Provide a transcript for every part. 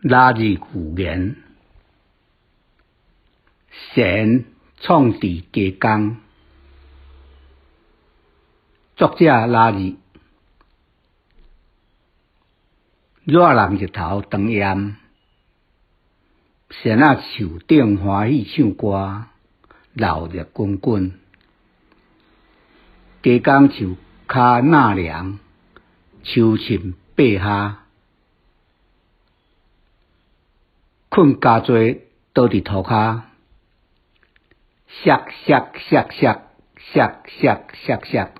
拉字寓言，神创治鸡公，作者拉字。热人日头长炎，仙仔树顶欢喜唱歌，闹热滚滚。鸡公树跤纳凉，秋凊爬下。睏加济倒佇塗跤，摔摔摔摔摔摔摔摔，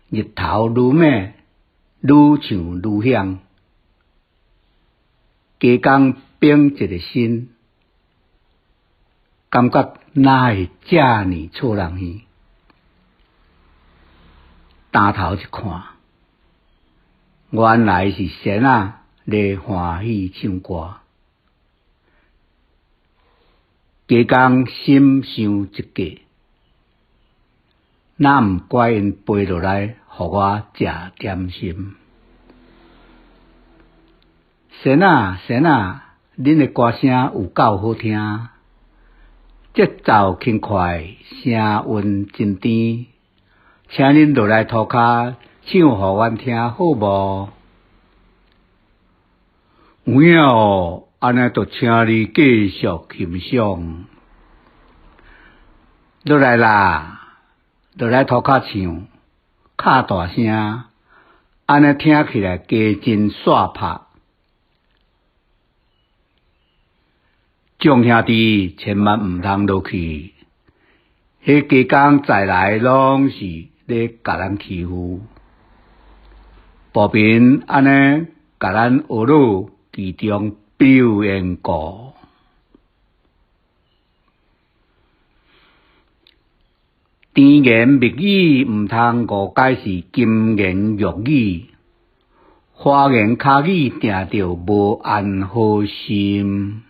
日頭愈猛，愈唱愈響。雞公反一个身，感覺哪會遮爾錯人耳？擔頭一看，原來是仙仔咧歡喜唱歌。雞公心想一計，若毋怪𪜶飛落來，予我食點心。仙仔，仙仔，恁的歌聲有夠好聽，節奏輕快，聲韻真甜，請恁落來塗跤唱予阮聽好無？有影哦，按呢就請你繼續欣賞。落來啦，落來塗跤唱，較大聲，按呢聽起來加真煞拍。眾兄弟千萬毋通落去，彼雞公再來攏是咧共咱欺負。步平按呢共咱學魯其中表演過。甜言蜜語毋通誤解是金言玉語，花言巧語定著無安好心。